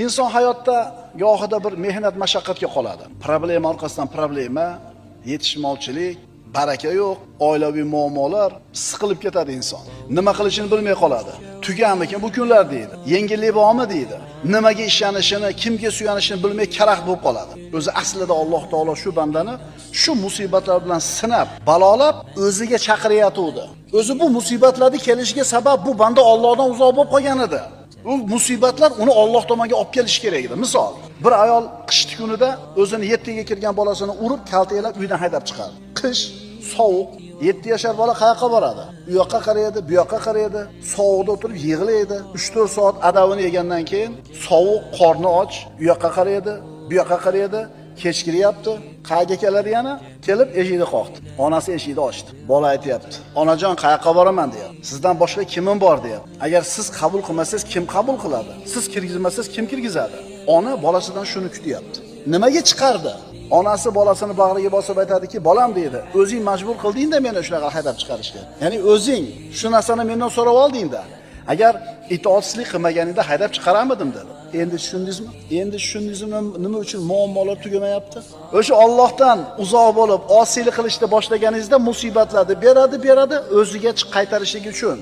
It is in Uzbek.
Inson hayotda gohida bir mehnat mashaqqatga qoladi. Problema orqasidan problema, yetishmovchilik, baraka yo'q, oilaviy muammolar, siqilib ketadi inson. Nima qilishini bilmay qoladi. Tugammikin bu kunlar deydi. Yengillik bormi deydi. Nimaga ishonishini, kimga suyanishini bilmay karaxt bo'lib qoladi. O'zi aslida Alloh taolo shu bandani shu musibatlar bilan sinab, balolab o'ziga chaqiryatuvdi. O'zi bu musibatlarning kelishiga sabab bu banda Allohdan uzoq bo'lib qolgan edi. Bu musibatlar uni Alloh tomonga olib kelishi kerak edi. Misol, bir ayol qishni kunida o'zini 7 ga kirgan bolasini urib, kaltaklab uydan haydab chiqardi. Qish, sovuq, 7 yashar bola qayoqqa boradi? U yoqqa qaraydi, bu yoqqa qaraydi, sovuqda o'tirib yig'laydi. 3-4 soat adavini yegandan keyin sovuq, qorni och, u yoqqa qaraydi, bu yoqqa qaraydi, kech kiryapti. Qayerga keladi yana? Kelib eshikni qoqdi. Onasi eshikni ochdi. Bola aytyapti: "Onajon, qayoqqa boraman?" deyapti. "Sizdan boshqa kimim bor?" deyapti. "Agar siz qabul qilmasangiz, kim qabul qiladi? Siz kirgizmasangiz, kim kirgizadi?" Ona bolasidan shuni kutyapti. Nimaga chiqardi? Onasi bolasini bag'riga bosib aytadiki, "Bolam," deydi, "o'zing majbur qilding-da meni shunaqa haydab chiqarishga. Ya'ni o'zing shu narsani mendan so'rab olding-da. Agar itoatsizlik qilmaganingda haydab chiqaramidim" dedi. Endi tushundingizmi? Endi tushundingizmi nima uchun muammolar tugamayapti? O'sha Allohdan uzoq bo'lib, osiylik qilishni boshlaganingizda musibatlarni beradi, beradi, o'ziga qaytarishlik uchun.